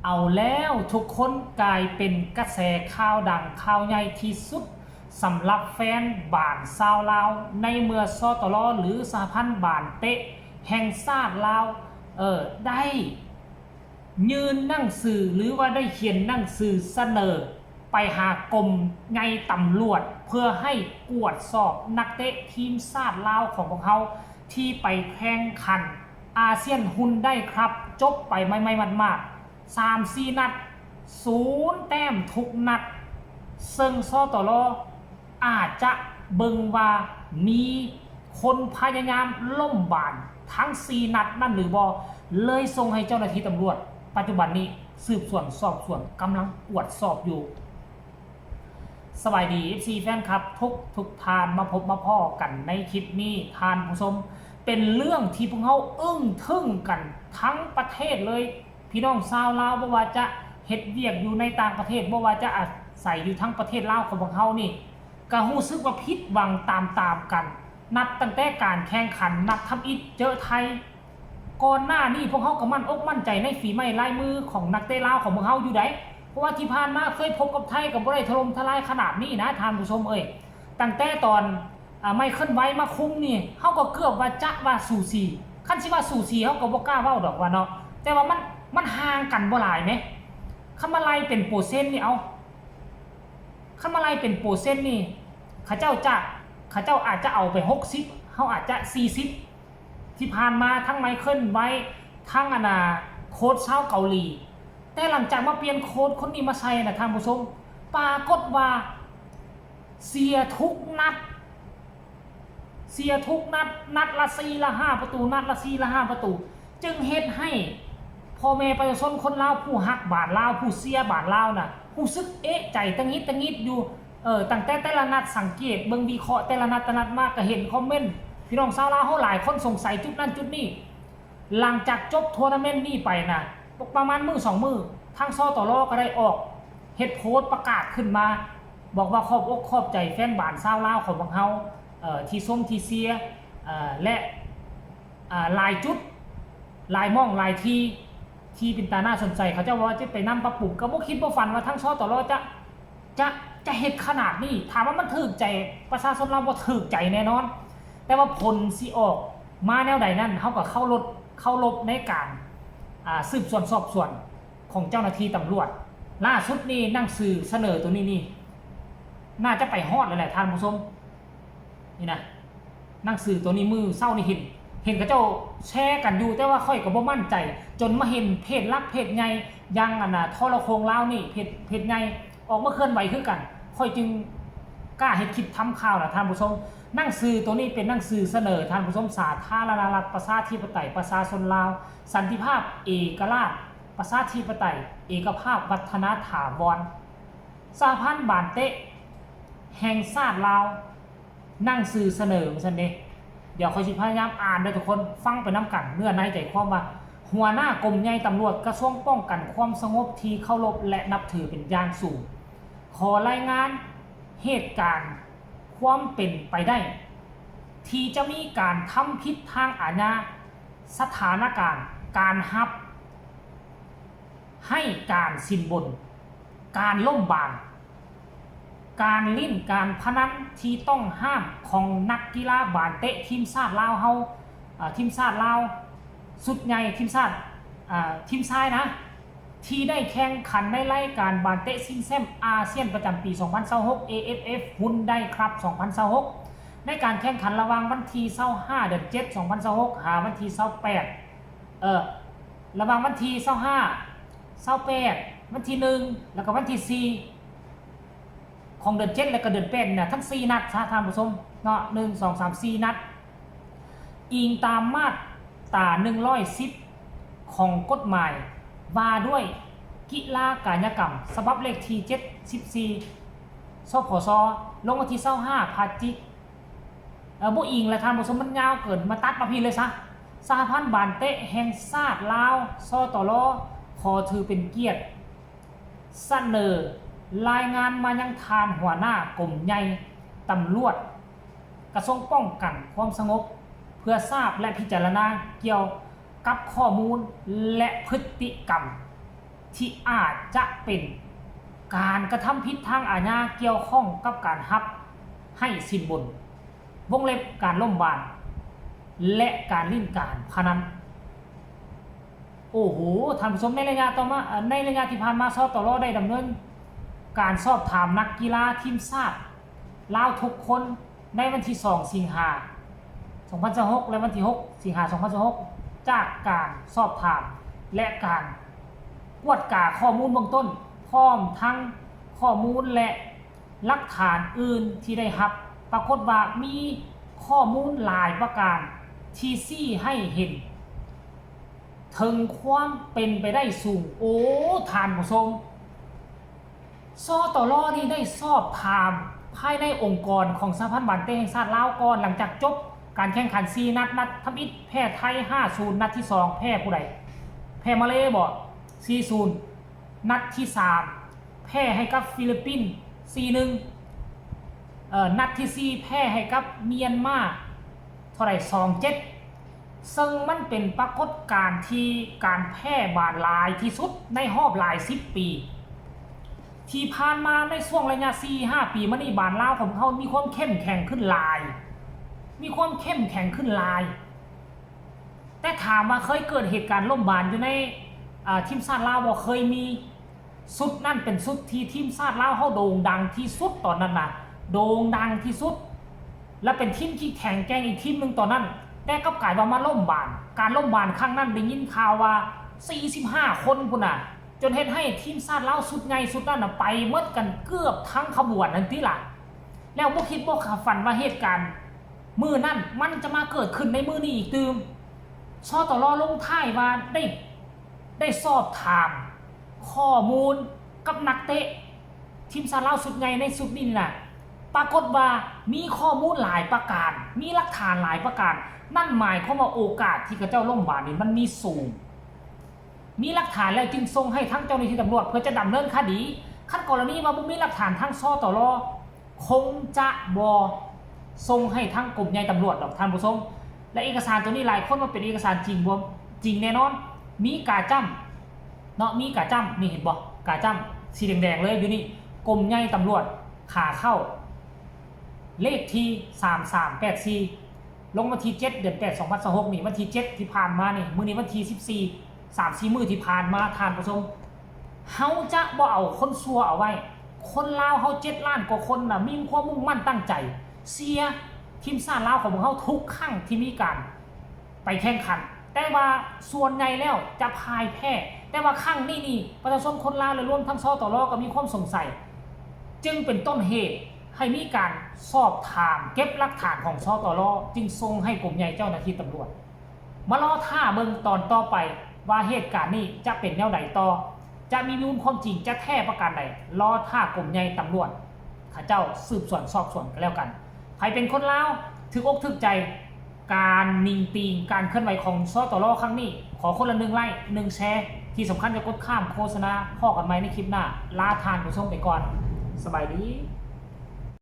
ເອົາແລ້ວ ທຸກຄົນ ກາຍເປັນກະແສຂ່າວດັງຂ່າວໃຫຍ່ທີ່ສຸດ ສຳລັບແຟນບານຊາວລາວ ໃນເມື່ອ ສຕລ ຫຼື ສະຫະພັນບານເຕະແຫ່ງຊາດລາວ ເອີ ໄດ້ຍື່ນໜັງສື ຫຼືວ່າໄດ້ຂຽນໜັງສືສະເໜີໄປຫາກົມໃຫຍ່ຕຳຫຼວດ ເພື່ອໃຫ້ກວດສອບນັກເຕະທີມຊາດລາວຂອງພວກເຮົາ ທີ່ໄປແຂ່ງຂັນອາຊຽນຮຸນໄດຄລັບ ຈົບໄປໃໝ່ໆ ໝາດໆ ສາມສີ່ນັດ ສູນແຕ້ມທຸກນັດ ເຊິ່ງ ສຕລ ອາດຈະເບິ່ງວ່າມີຄົນພະຍາຍາມລົ້ມບານທັງສີ່ນັດນັ້ນຫຼືບໍ່ ເລີຍສົ່ງໃຫ້ເຈົ້າໜ້າທີ່ຕຳຫຼວດ ປັດຈຸບັນນີ້ສືບສວນສອບສວນ ກຳລັງກວດສອບຢູ່. ສະບາຍດີ ເອັຟຊີ ແຟນຄລັບທຸກທຸກທ່ານ ມາພົບມາພໍ້ກັນໃນຄລິບນີ້ ທ່ານຜູ້ຊົມ ເປັນເລື່ອງທີ່ພວກເຮົາອຶ້ງທຶ່ງກັນທັງປະເທດເລີຍ ພີ່ນ້ອງຊາວລາວ ບໍ່ວ່າຈະເຮັດວຽກຢູ່ໃນຕ່າງປະເທດ ບໍ່ວ່າຈະອາໄສຢູ່ທັງປະເທດລາວຂອງພວກເຮົານີ້ ກະຮູ້ສຶກວ່າຜິດຫວັງຕາມໆກັນ ນັບຕັ້ງແຕ່ການແຂ່ງຂັນນັດທຳອິດເຈີໄທ ກ່ອນໜ້ານີ້ພວກເຮົາກໍໝັ້ນອົກໝັ້ນໃຈໃນຝີໄມ້ລາຍມືຂອງນັກເຕະລາວຂອງພວກເຮົາຢູ່ໃດ ເພາະວ່າທີ່ຜ່ານມາເຄີຍພົບກັບໄທກໍບໍ່ໄດ້ຖະຫຼົ່ມທະລາຍຂະໜາດນີ້ນະທ່ານຜູ້ຊົມເອີຍ. ຕັ້ງແຕ່ຕອນ ອາ ໄມເຄິນໄວມາຄຸມນີ້ ເຮົາກໍເກືອບວ່າຈະວ່າສູສີ ຄັນຊິວ່າສູສີເຮົາກໍບໍ່ກ້າເວົ້າດອກວ່າເນາະ ແຕ່ວ່າມັນ ມັນຫ່າງກັນບໍ່ຫຼາຍແມ. ຄັນມາໄລ່ເປັນເປີເຊັນນີ້ ເອົາ ຄັນມາໄລ່ເປັນເປີເຊັນນີ້ ເຂົາເຈົ້າຈະ ເຂົາເຈົ້າອາດຈະເອົາໄປຫົກສິບ ເຮົາອາດຈະສີ່ສິບ ທີ່ຜ່ານມາທັງໄມເຄິນໄວ ທັງອັນນ່າໂຄດຊາວເກົາຫຼີ ແຕ່ຫຼັງຈາກມາປ່ຽນໂຄດຄົນນີ້ມາໃສ່ນະທ່ານຜູ້ຊົມ ປາກົດວ່າເສຍທຸກນັດ ເສຍທຸກນັດ ນັດລະສີ່ລະຫ້າປະຕູ ນັດລະສີ່ລະຫ້າປະຕູ ຈຶ່ງເຮັດໃຫ້ພໍ່ແມ່ປະຊາຊົນຄົນລາວຜູ້ຮັກບານລາວ ຜູ້ເຊຍບານລາວນະ ຮູ້ສຶກເອະໃຈຕະຫງິດຕະຫງິດຢູ່. ເອີ ຕັ້ງແຕ່ແຕ່ລະນັດ ສັງເກດເບິ່ງວິເຄາະແຕ່ລະນັດ ແຕ່ລະນັດມາ ກະເຫັນຄອມເມັນ ພີ່ນ້ອງຊາວລາວເຮົາຫຼາຍຄົນສົງໄສຈຸດນັ້ນຈຸດນີ້. ຫຼັງຈາກຈົບທົວນາເມັນນີ້ໄປນະ ປະມານມື້ສອງມື້ ທາງ ສຕລ ກໍໄດ້ອອກເຮັດໂພສປະກາດຂຶ້ນມາ ບອກວ່າຂອບອົກຂອບໃຈແຟນບານຊາວລາວຂອງພວກເຮົາ ເອີ ທີ່ຊົມທີ່ເຊຍ ເອີ ແລະ ອາ ຫຼາຍຈຸດ ຫຼາຍໝ່ອງ ຫຼາຍທີ່ ທີ່ເປັນຕາໜ້າສົນໃຈ ເຂົາເຈົ້າວ່າຈະໄປນຳປັບປຸງ ກໍບໍ່ຄິດບໍ່ຝັນວ່າທາງ ສຕລ ຈະ ຈະ ຈະເຮັດຂະໜາດນີ້. ຖາມວ່າມັນຖືກໃຈປະຊາຊົນລາວບໍ່? ຖືກໃຈແນ່ນອນ ແຕ່ວ່າຜົນຊິອອກມາແນວໃດນັ້ນ ເຮົາກໍເຄົາລົບ ເຄົາລົບໃນການ ອາ ສືບສວນສອບສວນຂອງເຈົ້າໜ້າທີ່ຕຳຫຼວດ. ລ່າສຸດນີ້ໜັງສືສະເໜີໂຕນີ້ນີ້ ໜ້າຈະໄປຮອດແລ້ວແຫຼະທ່ານຜູ້ຊົມ. ນີ້ນະ ໜັງສືໂຕນີ້ມື້ເຊົ້ານີ້ເຫັນ ເຫັນເຂົາເຈົ້າແຊກັນຢູ່ ແຕ່ວ່າຂ້ອຍກໍບໍ່ໝັ້ນໃຈ ຈົນມາເຫັນເພຈຫຼັກເພຈໃຫຍ່ ຢ່າງອັນນ່າ ໂທລະໂຄ່ງລາວນີ້ ເພຈ ເພຈໃຫຍ່ອອກມາເຄື່ອນໄຫວຄືກັນ ຂ້ອຍຈຶ່ງກ້າເຮັດຄລິບທຳຂ່າວນະທ່ານຜູ້ຊົມ. ໜັງສືໂຕນີ້ເປັນໜັງສືສະເໜີທ່ານຜູ້ຊົມ ສາທາລະນະລັດ ປະຊາທິປະໄຕ ປະຊາຊົນລາວ ສັນຕິພາບ ເອກະລາດ ປະຊາທິປະໄຕ ເອກະພາບ ວັດທະນາຖາວອນ ສະຫະພັນບານເຕະແຫ່ງຊາດລາວ ໜັງສືສະເໜີວ່າຊັ້ນເດ. ດຽວຂ້ອຍຊິພະຍາຍາມອ່ານເດີທຸກຄົນ ຟັງໄປນຳກັນ ເນື້ອໃນໃຈຄວາມວ່າ ຫົວໜ້າກົມໃຫຍ່ຕຳຫຼວດ ກະຊວງປ້ອງກັນຄວາມສະຫງົບທີ່ເຄົາລົບ ແລະ ນັບຖືເປັນຢ່າງສູງ ຂໍລາຍງານເຫດການຄວາມເປັນໄປໄດ້ ທີ່ຈະມີການທຳຜິດທາງອາຍາ, ສະຖານະການການຮັບ ໃຫ້ການສິນບົນ, ການລົ້ມບານ, ການຫຼິ້ນການພະນັນທີ່ຕ້ອງຫ້າມຂອງນັກກິລາບານເຕະທີມຊາດລາວເຮົາ, ເອີ ທີມຊາດລາວຊຸດໃຫຍ່, ທີມຊາດ, ເອີ ທີມຊາຍນະ, ທີ່ໄດ້ແຂ່ງຂັນໃນລາຍການບານເຕະຊິງແຊ້ມອາຊຽນປະຈຳປີສອງພັນຊາວຫົກ ເອເອັຟເອັຟ ຮຸນໄດຄລັບ ສອງພັນຊາວຫົກ ໃນການແຂ່ງຂັນລະຫວ່າງວັນທີຊາວຫ້າ ເດືອນເຈັດ ສອງພັນຊາວຫົກ ຫາວັນທີຊາວແປດ ເອີ ລະຫວ່າງວັນທີຊາວຫ້າ ຊາວແປດ ວັນທີໜຶ່ງ ແລ້ວກໍວັນທີສີ່ ຂອງເດືອນເຈັດ ແລ້ວກໍເດືອນແປດນີ້ນະ ທັງສີ່ນັດຊະທ່ານຜູ້ຊົມເນາະ ໜຶ່ງ ສອງ ສາມ ສີ່ ນັດ ອີງຕາມມາດຕາໜຶ່ງຮ້ອຍສິບ ຂອງກົດໝາຍວ່າດ້ວຍກິລາກາຍະກຳ ສະບັບເລກທີເຈັດສິບສີ່ ສພສ ລົງວັນທີຊາວຫ້າ ພະຈິກ ເອີ ບໍ່ອີງແຫຼະທ່ານຜູ້ຊົມ ມັນຍາວເກີນ ມາຕັດມາພີ້ເລີຍຊະ. ສະຫະພັນບານເຕະແຫ່ງຊາດລາວ ສຕລ ຂໍຖືເປັນກຽດສະເໜີລາຍງານມາຍັງທ່ານຫົວໜ້າກົມໃຫຍ່ຕຳຫຼວດ ກະຊວງປ້ອງກັນຄວາມສະຫງົບ ເພື່ອຊາບ ແລະ ພິຈາລະນາກ່ຽວກັບຂໍ້ມູນ ແລະ ພຶດຕິກຳ ທີ່ອາດຈະເປັນການກະທຳຜິດທາງອາຍາກ່ຽວຂ້ອງກັບການຮັບໃຫ້ສິນບົນ ວົງເລັບ ການລົ້ມບານ ແລະ ການຫຼິ້ນການພະນັນ. ໂອ້ໂຫ ທ່ານຜູ້ຊົມ, ໃນໄລຍະຕໍ່ມາ, ໃນໄລຍະທີ່ຜ່ານມາ ສຕລ ໄດ້ດຳເນີນການສອບຖາມນັກກິລາທີມຊາດລາວທຸກຄົນ ໃນວັນທີສອງ ສິງຫາ ສອງພັນຊາວຫົກ ແລະ ວັນທີຫົກ ສິງຫາ ສອງພັນຊາວຫົກ ຈາກການສອບຖາມ ແລະ ການກວດກາຂໍ້ມູນເບື້ອງຕົ້ນ ພ້ອມທັງຂໍ້ມູນ ແລະ ຫຼັກຖານອື່ນທີ່ໄດ້ຮັບ, ປາກົດວ່າມີຂໍ້ມູນຫຼາຍປະການທີ່ຊີ້ໃຫ້ເຫັນເຖິງຄວາມເປັນໄປໄດ້ສູງ. ໂອ້ ທ່ານຜູ້ຊົມ, ສຕລ ນີ້ໄດ້ສອບຖາມພາຍໃນອົງກອນຂອງສະຫະພັນບານເຕະແຫ່ງຊາດລາວກ່ອນ, ຫຼັງຈາກຈົບການແຂ່ງຂັນສີ່ນັດ, ນັດທຳອິດແພ້ໄທ ຫ້າສູນ, ນັດທີສອງແພ້ຜູ້ໃດ? ແພ້ມາເລບໍ? ສີ່ສູນ. ນັດທີສາມແພ້ໃຫ້ກັບຟີລິບປິນ ສີ່ໜຶ່ງ. ເອີ ນັດທີສີ່ແພ້ໃຫ້ກັບມຽນມາ ເທົ່າໃດ? ສອງເຈັດ. ເຊິ່ງມັນເປັນປາກົດການທີ່ການແພ້ບານຫຼາຍທີ່ສຸດໃນຮອບຫຼາຍສິບປີ. ທີ່ຜ່ານມາໃນຊ່ວງໄລຍະສີ່ຫ້າປີມານີ້ ບານລາວຂອງເຮົາມີຄວາມເຂັ້ມແຂງຂຶ້ນຫຼາຍ, ມີຄວາມເຂັ້ມແຂງຂຶ້ນຫຼາຍ. ແຕ່ຖາມວ່າເຄີຍເກີດເຫດການລົ້ມບານຢູ່ໃນ ອາ ທີມຊາດລາວບໍ່? ເຄີຍມີ. ຊຸດນັ້ນເປັນຊຸດທີ່ທີມຊາດລາວເຮົາໂດ່ງດັງທີ່ສຸດຕອນນັ້ນນະ, ໂດ່ງດັງທີ່ສຸດ ແລະ ເປັນທີມທີ່ແຂງແກ່ງອີກທີມໜຶ່ງຕອນນັ້ນ, ແຕ່ກັບກາຍວ່າມາລົ້ມບານ. ການລົ້ມບານຄັ້ງນັ້ນໄດ້ຍິນຂ່າວວ່າສີ່ສິບຫ້າຄົນພຸ້ນນະ, ຈົນເຮັດໃຫ້ທີມຊາດລາວຊຸດໃຫຍ່ຊຸດນັ້ນນະ ໄປໝົດກັນເກືອບທັງຂະບວນຫັ້ນຕິລະ. ແລ້ວບໍ່ຄິດບໍ່ຝັນວ່າເຫດການມື້ນັ້ນມັນຈະມາເກີດຂຶ້ນໃນມື້ນີ້ອີກຕື່ມ. ສຕລ ລົງທ້າຍວ່າໄດ້ ໄດ້ສອບຖາມຂໍ້ມູນກັບນັກເຕະທີມຊາດລາວຊຸດໃຫຍ່ໃນຊຸດນີ້ນະ, ປາກົດວ່າມີຂໍ້ມູນຫຼາຍປະການ, ມີຫຼັກຖານຫຼາຍປະການ, ນັ້ນໝາຍຄວາມວ່າໂອກາດທີ່ເຂົາເຈົ້າລົ້ມບານນີ້ມັນມີສູງ. ມີຫຼັກຖານແລ້ວຈຶ່ງສົ່ງໃຫ້ທາງເຈົ້າໜ້າທີ່ຕຳຫຼວດເພື່ອຈະດຳເນີນຄະດີ. ຄັນກໍລະນີວ່າບໍ່ມີຫຼັກຖານ, ທາງ ສຕລ ຄົງຈະບໍ່ສົ່ງໃຫ້ທາງກົມໃຫຍ່ຕຳຫຼວດດອກທ່ານຜູ້ຊົມ. ແລະ ເອກະສານໂຕນີ້ຫຼາຍຄົນວ່າເປັນເອກະສານຈິງບໍ່? ຈິງແນ່ນອນ. ມີກາຈ້ຳເນາະ, ມີກາຈ້ຳ ນີ້ເຫັນບໍ່? ກາຈ້ຳສີແດງໆເລີຍຢູ່ນີ້, ກົມໃຫຍ່ຕຳຫຼວດຂາເຂົ້າ ເລກທີສາມສາມແປດສີ່ ລົງວັນທີເຈັດ ເດືອນແປດ ສອງພັນຊາວຫົກນີ້, ວັນທີເຈັດທີ່ຜ່ານມານີ້, ມື້ນີ້ວັນທີສິບສີ່ ສາມສີ່ມື້ທີ່ຜ່ານມາ ທ່ານຜູ້ຊົມ, ເຮົາຈະບໍ່ເອົາຄົນຊົ່ວເອົາໄວ້. ຄົນລາວເຮົາເຈັດລ້ານກວ່າຄົນນະ ມີຄວາມມຸ່ງໝັ້ນຕັ້ງໃຈເຊຍທີມຊາດລາວຂອງພວກເຮົາທຸກຄັ້ງທີ່ມີການໄປແຂ່ງຂັນ, ແຕ່ວ່າສ່ວນໃຫຍ່ແລ້ວຈະພ່າຍແພ້. ແຕ່ວ່າຄັ້ງນີ້ນີ້ ປະຊາຊົນຄົນລາວ ແລະ ລວມທັງ ສຕລ ກໍມີຄວາມສົງໄສ, ຈຶ່ງເປັນຕົ້ນເຫດໃຫ້ມີການສອບຖາມເກັບຫຼັກຖານຂອງ ສຕລ ຈຶ່ງສົ່ງໃຫ້ກົມໃຫຍ່ເຈົ້າໜ້າທີ່ຕຳຫຼວດ. ມາລໍຖ້າເບິ່ງຕອນຕໍ່ໄປວ່າເຫດການນີ້ຈະເປັນແນວໃດຕໍ່, ຈະມີມູນຄວາມຈິງ ຈະແທ້ປະການໃດ, ລໍຖ້າກົມໃຫຍ່ຕຳຫຼວດເຂົາເຈົ້າສືບສວນສອບສວນກັນແລ້ວກັນ. ໃຜເປັນຄົນລາວຖືກອົກຖືກໃຈການນິງຕີງການເຄື່ອນໄຫວຂອງ ສຕລ ຄັ້ງນີ້, ຂໍຄົນລະໜຶ່ງໄລ້ ໜຶ່ງແຊ, ທີ່ສຳຄັນຢ່າກົດຂ້າມໂຄສະນາ. ພໍ້ກັນໃໝ່ໃນຄລິບໜ້າ, ລາທ່ານຜູ້ຊົມໄປກ່ອນ, ສະບາຍດີ.